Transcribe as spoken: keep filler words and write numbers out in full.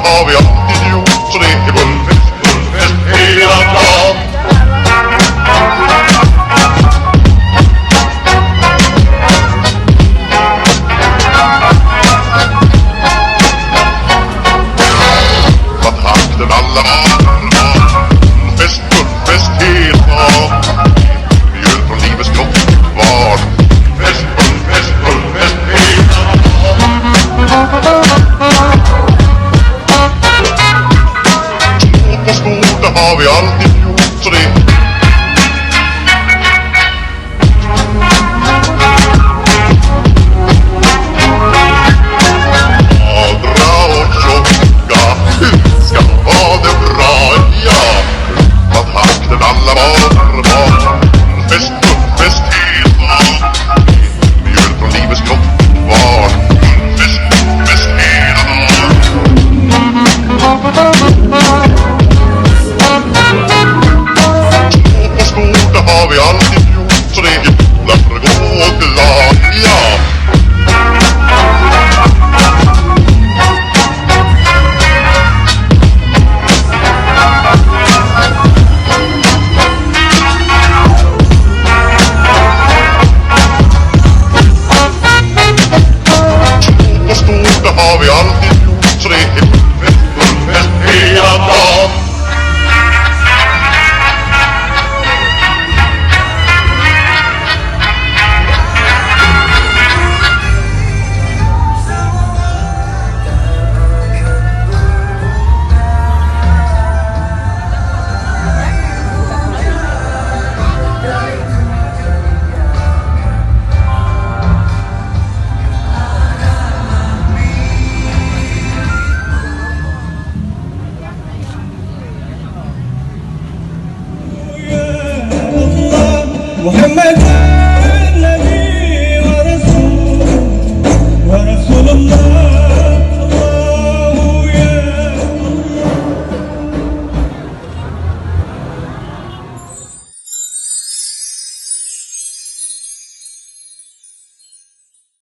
Har vi alltid gjort, så det är Bullfest, Bullfest hela dagen. Vaktakten alla, Bullfest, Bullfest hela dagen. Mjöl från livets lock var. Bullfest, Bullfest, Bullfest hela dagen. Små på Skåne har vi alltid